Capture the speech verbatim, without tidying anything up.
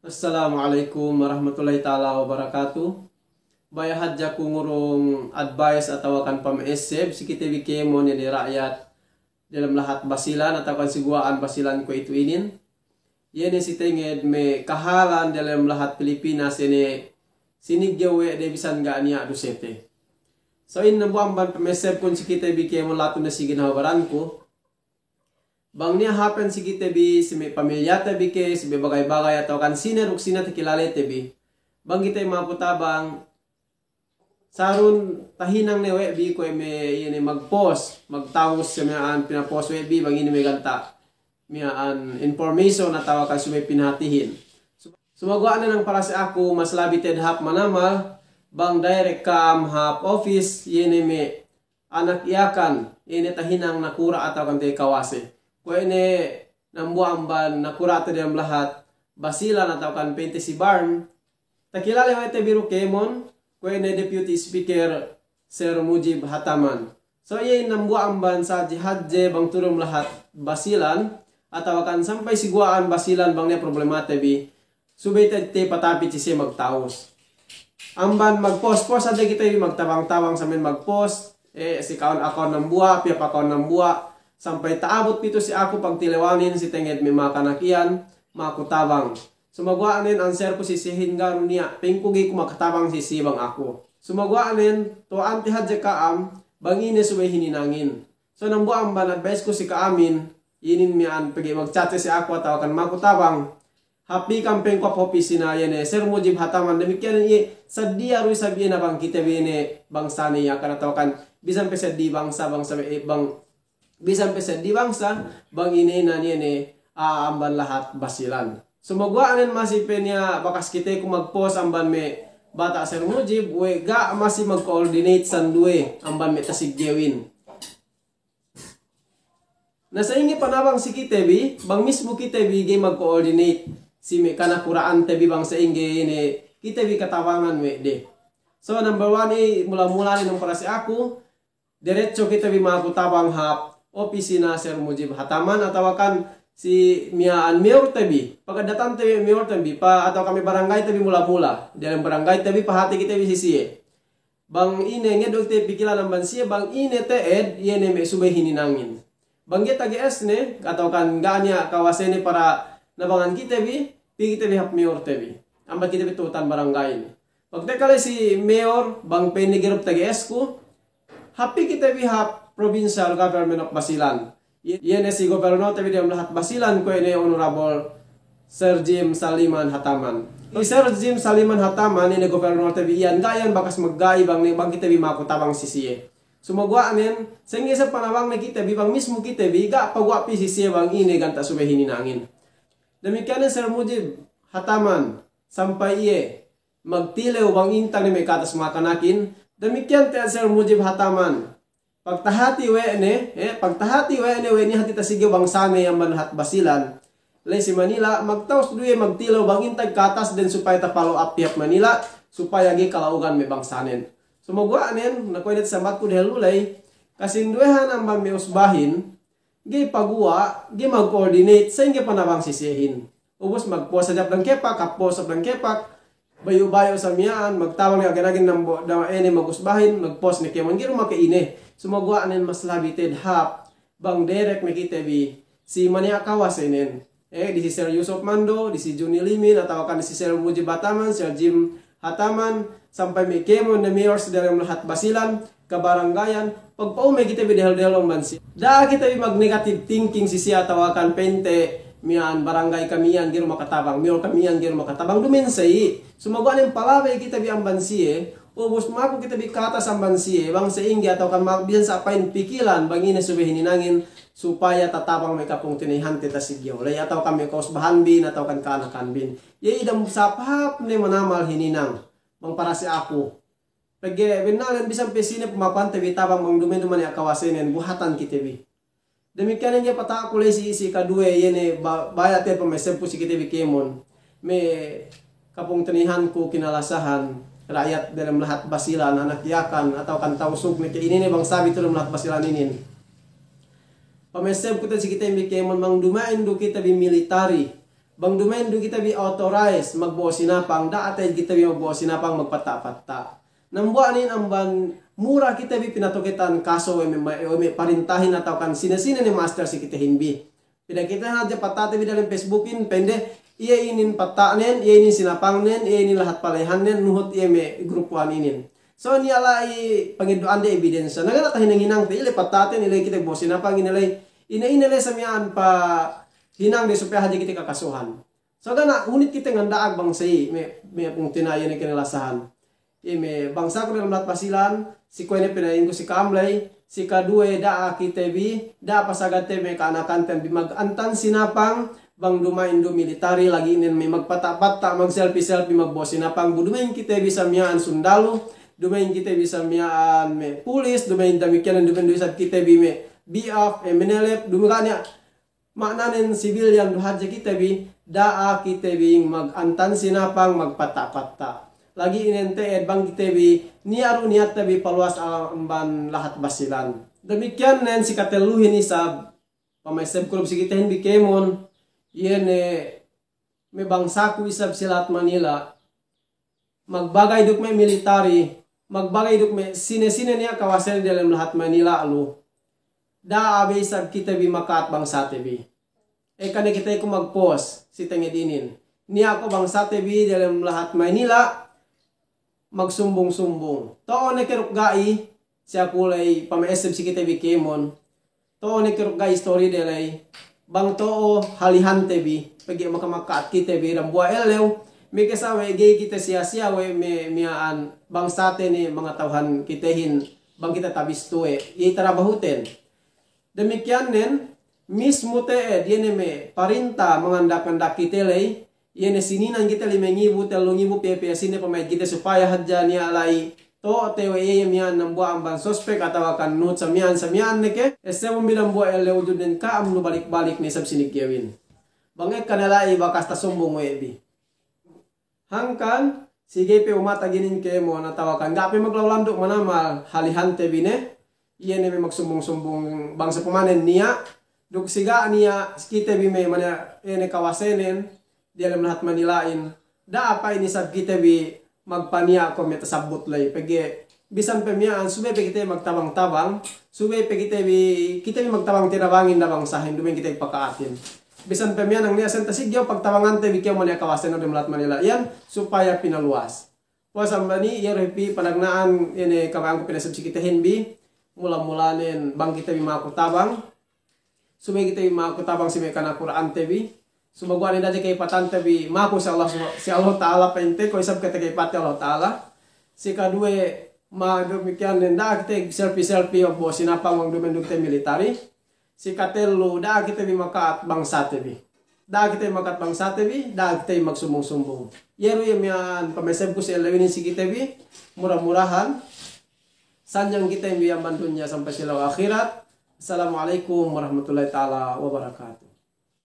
Assalamu alaikum warahmatullahi ta'ala wabarakatuh. Baya' hadja ku ngurung advice atawa kan pama'esseb si kite bi kēmon, iye ne ra'yat delem lahat Basilan atawa kan si guwa'an Basilan kuwe'itu inin. Iye ne si tenged me' kahalan delem lahat Pilipinas, iye ne siniggew we' de bisan ga' niya' dusete. So inin dambuwa' amban pama'essebkun si kite bi kēmon lahat ne si ginhawa baranku. Bang niya' happen si kite bi, si me' pamilyate bi ke, si me' bagay-bagay atawa kan sine duk sine takilalete bi. Bang kite maku tabang, sarun tahinang ne we' bi kuwe' me' iye ne magpost, magtawus si miya'an pinapost we' bi bang ine me' ganta' miya'an information atawa kan subey pinahatihin. Sumaguwa' ne nang para si aku mas labi te'ed hāp manamal, bang direct ka'am hap office, iye ne me' anak Yakan, iye ne tahinang nakura' atawa kan taga kawase. Kuwe' ne dambuwa' amban nakura'te diyalem lahat Basilan atawa kan pa'inte si Barn. Takilale we' te bi du kēmon, kuwe' ne Deputy Speaker Sir Mujib Hataman. So iye dambuwa' amban sadje hadje bang tu'u diyalem lahat Basilan, atawa kan sampay si guwa'an Basilan bang niya' problemate bi, subey te, te patapit si siye magtawus. Amban magpost-post hadja kite bi magtabang-tabang samen magpost, e, si ka'am akawun dambuwa', pī hap akawun dambuwa', sampay ta'abut pitu si aku pagtilewanin si tenged me' makanak iyan, maku tabang. Sumaguwa' nen answer ku si siyehin ga' du niya', pa'inku ga'i ku makatabang si siye bang aku. Sumaguwa' nen, tu'u ante hadja ka'am, bang ine subey hininangin. So dambuwa' amban advice ku si ka'amin, inin miya'an pegge' magchat si aku atawa kan maku tabang. Hap pī ka'am pa'inku hap opisina iye ne Sir Mujib Hataman, damikkiyan iye sadiya du isab iye na bang kite bi ne bangsane Yakan atawa kan bisan pe seddi bangsa, bangsa, e, bang, bisan pe seddi bangsa, bang ine inan iye ne, a, amban lahat Basilan. Sumaguwa' nen masi pe niya' bakas kiteku magpost amban me' bata' Sir Mujib, we' ga' masi mag-coordinate sinduwe amban me' tasiggewin. Na sa'ingge panabang si kite bi, bang mismu kite bi ga'i mag-coordinate si me' kanakura'ante bi bang sa'ingge ine kite bi katabangan we' de. So number one, e, mula-mula ne nang para si aku, diretso kite bi maku tabang hap opisina Sir Mujib Hataman atawa kan si miya'an mayorte bi, pagaddatante bi mayorte bi, pa, atawa kan me' barangayte bi mula-mula, diyalem barangayte bi pahati kite bi si siye. Bang ine ngeddo' kite pikilan amban siye, bang ine te'ed, iye ne me' subey hininangin. Bang ga'i tage'es ne, atawa kan ga' niya' kawasene para nabangan kite bi, pī kite bi hap mayorte bi. Amban kite bi tu'utan barangay ne. Pagtekka la'i si mayor, bang pa'inne ga'i du tage'esku, hap pī kite bi hap Provincial Government of Basilan. Iye, iye ne si gobernorte bi diyalem lahat Basilan kuwe' ne Honorable Sir Jim Saliman Hataman. Si Sir Jim Saliman Hataman, iye ne gobernorte bi iyan, ga' iyan bakas magga'i bang ne, bang kite bi maku tabang si siye. Sumaguwa' nen, sa'ingge isab panabangne kite bi, bang mismu kite bi, ga' paguwa' pī si siye bang ine ganta' subey hininangin. Damikkiyan ne Sir Mujib Hataman, sampay iye magtilew bang intag ne me' katas makanakin. Damikkiyan te'ed Sir Mujib Hataman. Pagtahati we' ne, e, pagtahati we' ne, we' ne hati tasiggew bangsane amban lahat Basilan. La'i si Manila, magtawus du iye magtilew bang intag katasden supaya ta-follow up pī hap Manila, supaya ga'i kala'ugan me' bangsanen. Sumaguwa' nen, na kuwe' ne tasambatku dehellu la'i, kasinduwehan amban me' usbahin, ga'i paguwa', ga'i mag-coordinate, sa'ingge panabang si siyehin. Ubus magpost hadja hap dangkepak, hap post hap dangkepak, bayu'-bayu' sa miya'an, magtabang ne agen-agen dambuwa' ine magusbahin, magpost ne kēmon ga'i du maka'ine. Sumaguwa' nen mas labi te'ed hāp, bang direct ne kite bi si maniya' kawasenen. E, disi Sir Yusuf Mando, disi Juni Limin, atawa kan disi Sir Mujib Hataman, Sir Jim Hataman, sampay me' kēmon ne mayors diyalem lahat Basilan, kabaranggayan, pagpa'ume kite bi dehel-dehel amban siye. Da'a kite bi mag-negative thinking si siye atawa kan pa'inte miya'an baranggay kami iyan ga'i du makatabang, mayor kami iyan ga'i du makatabang, duma'in sa'i. Sumaguwa' nen palabey kite bi amban siye, ubus maku kite bi katas amban siye, bang sa'ingge atawa kan ma-, bisan sa' pa'in pikilan, bang ine subey hininangin, supaya tatabang me' kapungtina'ihante tasiggew la'i, atawa kan me' kausbahanbin, atawa kan ka'anakanbin. Iye iye dambuwa' hāp ne manamal hininang, bang para si aku. Pegge' bennalnen bisan pe sine pamakuhante bi tabang bang duma'in du maniya' kawasenen, buhatan kite bi. Damikkiyan iye pata'ku la'i si, si kaduwe, iye ne ba-, baya' te'ed pama'essebku si kite bi kēmon. Me' kapungtina'ihanku kinalasahan, ra'yat diyalem lahat Basilan, anak Yakan, atawa kan Tausug ne ke inin ne bangsa bi tu'u diyalem lahat Basilan inin. Pama'essebku te'ed si kite bi kēmon bang duma'in du kite bi military, Bang duma'in du kite bi authorize magbo'o sinapang, da'a te'ed kite bi magbo'o sinapang magpatta'-patta'. Dambuwa' inin amban mura kite bi pinatoketan kaso we' me', we' me' parintahin atawakan sine-sine ne master si kitehin bi. Pinakitehan hadja patta'te bi dalem Facebookin, pa'inde, iye inin patta'nen, iye inin sinapangnen, iye inin lahat pala'ihannen, nuhut iye me' grupuhan inin. So, niya' la'i pangeddo'ande ebidensya. Na ga' ne tahinang-hinangte, iye la'i patta'ten, iye la'i kite bo'o sinapang, ine la'i, ine-ine la'i sa miya'an pahinangde supaya hadja kite kakasuhan. So, ga' ne hunit kite nganda'ag bangsa i, me', me' pungtina'i ne kinalasahan. Iye me' bangsaku dalem lahat Basilan, si kuwe' ne pina'inku si ka'am la'i, si kaduwe da'a kite bi, da'a pasagadte me' ka'anakanten bi magantan sinapang, bang duma'in du military lagi' nen me' magpatta'-patta', magselfie-selfie, magbo'o sinapang, bu duma'in kite bi sa miya'an sundalu, duma'in kite bi sa miya'an me' pulis, duma'in damikkiyan, duma'in du isab kite bi me' B F, M N L F, duma'in ga' niya' ma'nanen sibilyan du hadja kite bi, da'a kite bi magantan sinapang magpatta'-patta'. Lagi' inen te'ed bang kite bi, niya' du niyatte bi paluwas amban lahat Basilan. Damikkiyan nen si katelluhin isab, pama'essebku du si kitehin bi kēmon, iye ne me' bangsaku isab si lahat Manila, magbagay duk me' military, magbagay duk me' sine-sine niya' kawasene diyalem lahat Manila lu. Da'a be isab kite bi maka'at bangsate bi. Ekka ne kite ku magpost si tenged inin. Niya' ko' bangsate bi diyalem lahat Manila, magsumbung-sumbung. To'o ne ke duk ga'i, si aku la'i pama'esseb si kite bi kēmon. To'o ne ke duk ga'i istoride la'i. Bang to'o halihante bi, pegge' maka-, maka'at kite bi dambuwa' ellew. Meke sa we' ga'i kite siya-siya we' me', miya'an bangsate ne mangata'uhan kitehin bang kite tabistuwe', iye tarabahuten. Damikkiyan nen, mismu te'ed, iye ne me' parinta mangandak-ngandak kite la'i, iye ne sininan kite lime ngibu, tellu ngibu, piye-piye sine pama'id kite supaya hadja niya' la'i to'o te we' iye miya'an dambuwa' amban suspek atawakan nuhut sa miya'an, sa miya'an ne ke, essebun bi dambuwa' ellew ujudnen ka'am nu balik-balik ne isab si negewin. Bang ekka ne la'i bakas tasumbung we' bi. Hangkan, si ga'i pe umata ginin kēmon atawakan ga' pe maglaw landu' manamal halihante bi ne, iye ne me' magsumbung-sumbung bang sa pamanen niya', duk si ga' niya', si kite bi me' mane, iye ne kawasenen, diyalem lahat Manila'in, da'a pa'in isab kite bi magpaniya' ko' me' tasabbut la'i, pegge' bisan pe miya'an subey pe kite magtabang-tabang, subey pe kite bi, kite bi magtabang-tinabangin da bangsahin, duma'in kite bi paka'atin. Bisan pe miya'an niya' sen tasiggew pagtabangante bi kew mane kawasen dem lahat Manila iyan, supaya pinaluwas. Puwas amban iye du hep panagna'an ine kabaya'anku pinaseb si kitehin bi, mula-mulanen bang kite bi maku tabang, subey kite bi maku tabang si me' kana Kur'ante bi. Sumaguwa' ne daje' ka'ipatante bi maku si Allah, si Allah Ta'ala pa'inte ko' isab kite ka'ipate Allah Ta'ala. Si kaduwe, ma damikkiyan ne da'a kite selfie-selfie, o, bo'o sinapang bang duma'in du kite military. Si katellu, da'a kite bi maka'at bangsate bi. Da'a kite bi maka'at bangsate bi, da'a kite bi magsumbung-sumbung. Iye du iye miya'an pamesebku si ellew inin si kite bi, mura-murahan sanjang kite bi amban dunya sampay si ellew ahirat. Assalamu alaikum warahmatullahi ta'ala wabarakatuh.